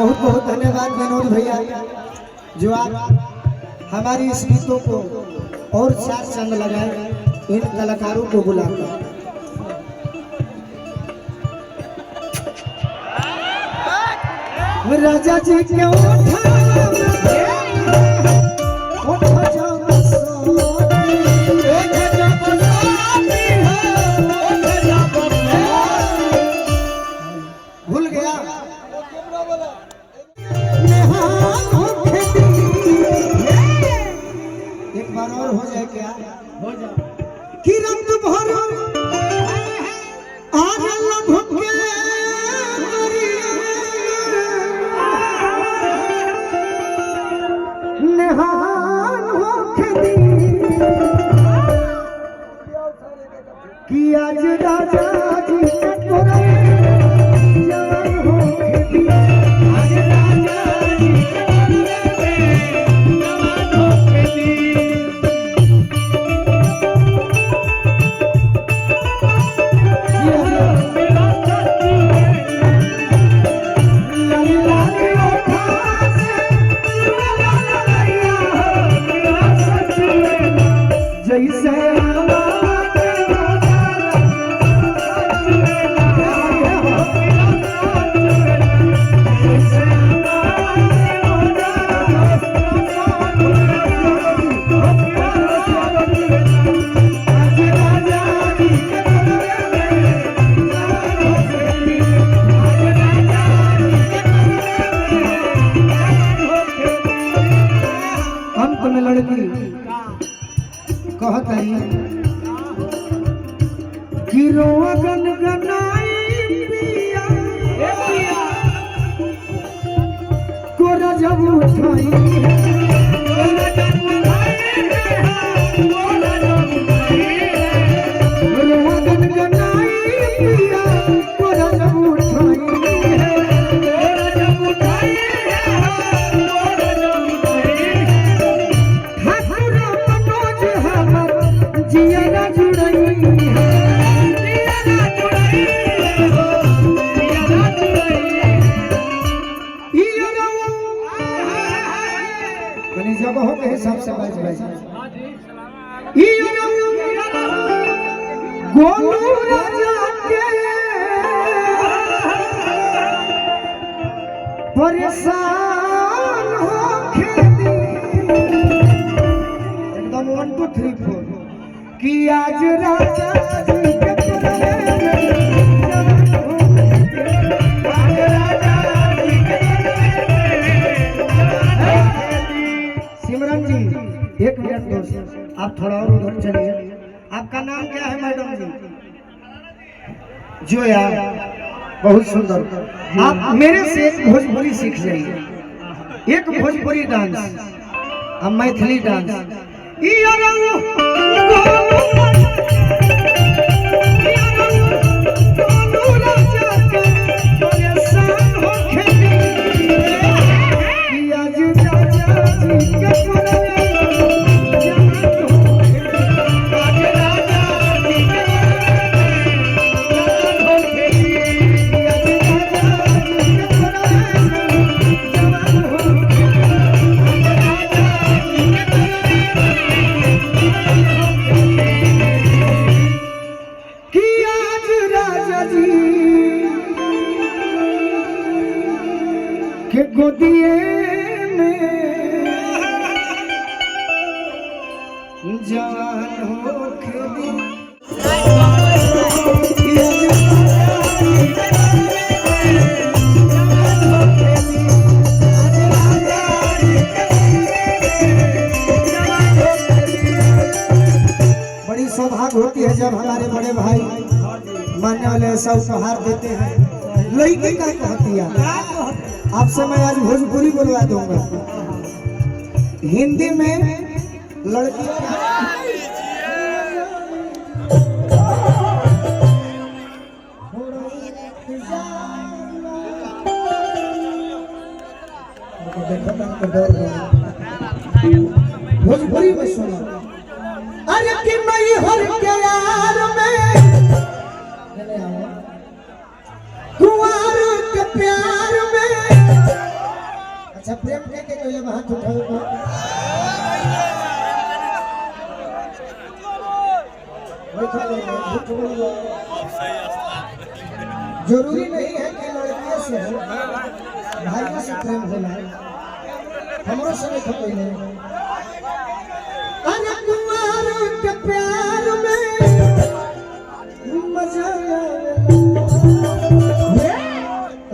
बहुत बहुत धन्यवाद विनोद भैया, जो आप हमारी इस गीतों को और चार चंद लगाए इन कलाकारों को बुलाकर। राजा जी के उठा उठा जब सोती, उठ जब सोती हो, उठ जब सोती। भूल गया नेहाल होके दी। एक बार और हो जाए क्या? हो जाए। कि रंग भर आर लभ के नेहाल होके दी। कि आज राजा जी के कोरे जवान होके दी। आज राजा जी के कोरे में जवान होके दी। मेरा सच में लाली लाली ओठा से ललैया हो, मेरा सच में जैसे आवा के सच में हो, मेरा सच में जैसे आज राजा जी के कोरे में जवान होके दी। आज राजा जी के कोरे में जवान होके दी। अंत में लड़की कहत आई कि रोआ गन गनाई पिया ए पिया, कोरा जब उठाई कोरा जब उठाई है, कोरा जब उठाई है। रोआ गन गनाई पिया कोरा जब उठाई है। कोरा जब उठाई है, कोरा जब उठाई है। ठाकुर मनोज हमर जियरा जुड़ई है। जिया जुड़ई है हो, जिया जुड़ई है। ई अरऊ कनी जगह के हिसाब से बाज बाज। ई अरऊ गोलू राजा के परेशान होके दी। एकदम 1 2 3 4 कि आज राजा जी के कोरे में जवान होके दी। आज राजा जी के कोरे में जवान होके दी। सिमरन जी एक मिनट दोस्त, आप थोड़ा और उधर चलिए। आपका नाम क्या है मैडम जी? जो यार बहुत सुंदर। आप मेरे से एक भोजपुरी सीख जाइए, एक भोजपुरी डांस और मैथिली डांस। ई अरऊ गोलू राजा के परेशान होके दी। कि आज राजा जी के कोरे में जवान होके दी। आज राजा जी के कोरे में जवान होके दी। आज राजा जी के कोरे में जवान होके दी। आज राजा जी के कोरे में जवान होके दी। कि आज राजा जी के गोदिए में जवान होके दी। कि आज राजा जी के कोरे में जवान होके दी। आज राजा जी के कोरे में जवान होके दी। बड़ी सौभाग्य होती है जब हमारे बड़े भाई मानने वाले ऐसा उपहार देते हैं। लड़की का कहती है आपसे मैं आज भोजपुरी बोलवा दूंगा, हिंदी में लड़की भोजपुरी में सुनो। अरे कि मैं हर के यार में कुंवर के प्यार में अच्छा, प्रेम के के कइले बा? हाथ उठाओ तो। बैठा ले, झूठ बोल दो। जरूरी नहीं है कि लड़कियों से हो, भाइयों से प्रेम होला। हमरो से नहीं पहले। अरे कुंवर के प्यार में मजा आवेला,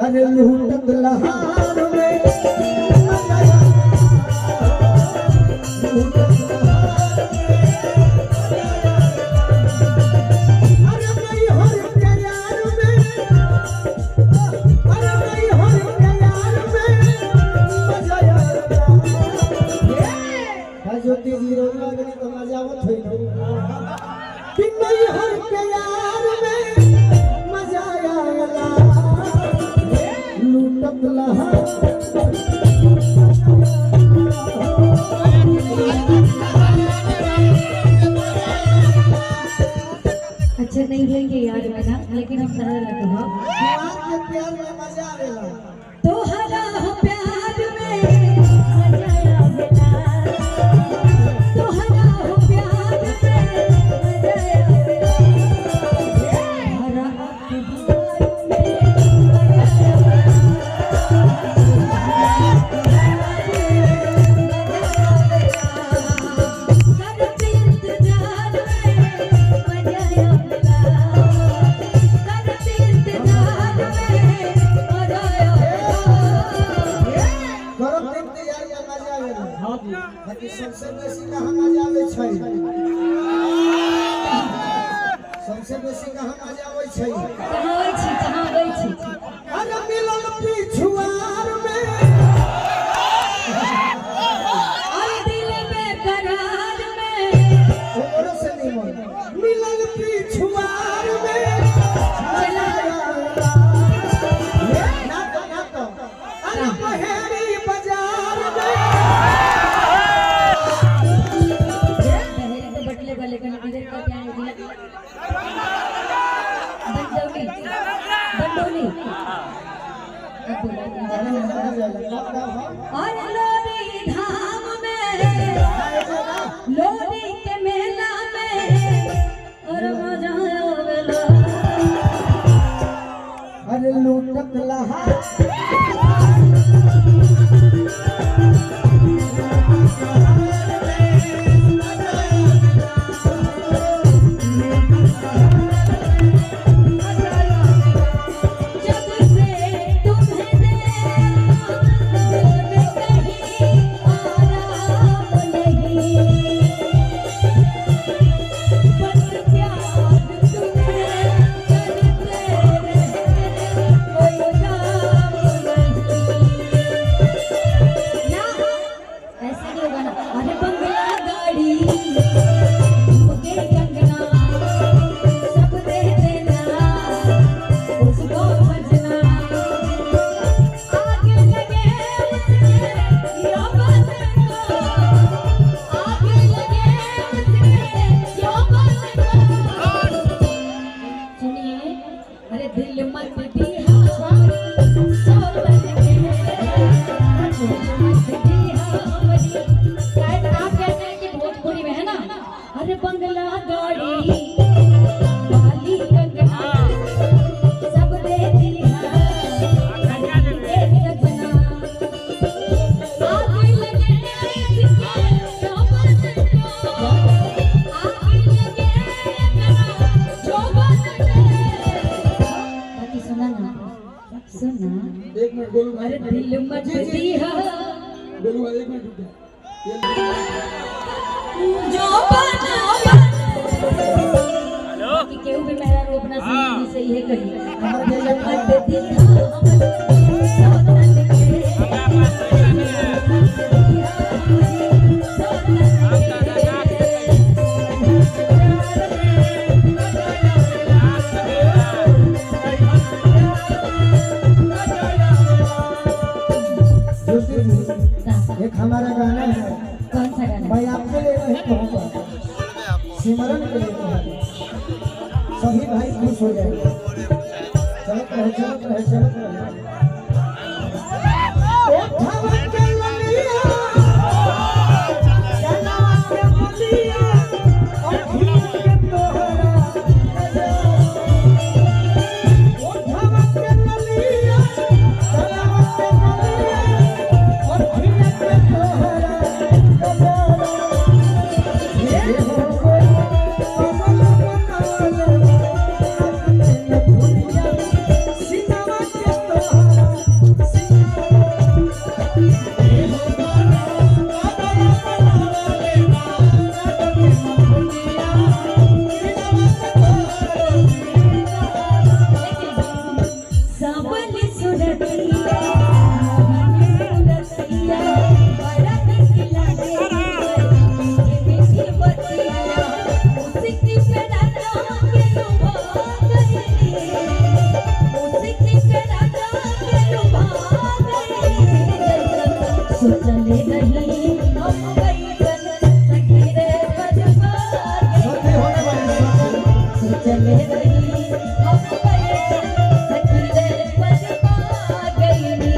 अरे लूटत लहार में मजा आवेला, लूटत लहार में मजा आवेला। अरे नहीं हर के यार में, अरे नहीं हर के यार में मजा आवेला। हा ज्योति जी, रोज गई तो मजा आवत होई ना कि नहीं हर के यार में मजा आवेला, लूटत लहार। अच्छा, नहीं लेंगे यार में ना, लेकिन हम तरह लगे हो। कुंवार के प्यार में मजा आवेला। तोहरा हो प्यार में मजा आवेला, तोहरा हो प्यार में मजा आवेला, हरा अखबार में मजा आवेला, करत इंतजार में मजा आवेला, करत इंतजार में मजा आवेला। गरम इंतजार में मजा आवेला। बाकी सबसे बेसी कहाँ मजा आवे छै? सबसे बेसी कहाँ मजा आवे छै? कहाँ होइ छी, कहाँ होइ छी? अरे मिलल पिछुआर में, और दिल बेकरार में, उमरो से नहीं मन मिलल पिछुआर में मजा आवेला। ना तो, ना तो, अरे बहेड़ी बाजार में। पहले तो बटले वाले का इधर का क्या है जिला? बंडोली, बंडोली अब बोला तुम। और लोरी धाम में, लोरी के मेला में और मजा आवेला। अरे लूटत लहा। जब से तुम्हें देखा दिल में कहीं आराम नहीं, बस प्यार तुम्हें करते रहे कोई काम नहीं। ना ऐसे नहीं होगा ना। अरे बंगला गाड़ी झुमके कंगना सब दे देना उसको सजना, आगे लगे उसके यौवन को, आगे लगे उसके यौवन को। सुनिए, अरे दिल मत दिहारी सोबत के, दिल मत दिहारी। शायद आप कहते हैं कि भोजपुरी में है ना। अरे बंगला गाड़ी वाली कंगना सब दे दिया दे सजना, आगे लगे इसके यौवन को, आगे लगे यौवन के। बाकी सुना ना, सुना। एक मिनट गोलू भाई, अरे दिल मत दिया। गोलू भाई, एक मिनट रुक जा। जो बना कि केहू भी मेरा रोपना सही है कहीं दिल मत दिया सोतन के, मत दिया सोतन के। ज्योति जी, एक हमारा गाना है। कौन सा गाना? मैं आपके लिए नहीं कहूँगा, सिमरन के लिए कहूँगा। सभी भाई खुश हो जाएंगे। चलत रहे, चलत रहे, चलत रहे। ओ ठमके। सोचले रही हम कैसन सखी रे पर पा गईनी।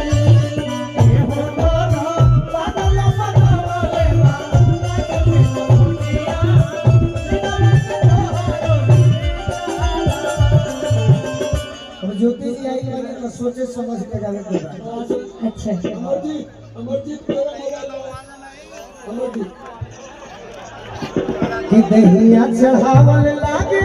अब ज्योति जी आई वाली तो सोचे समझ के गावे के बा। अच्छा। कि दहिया चढ़ावल लागे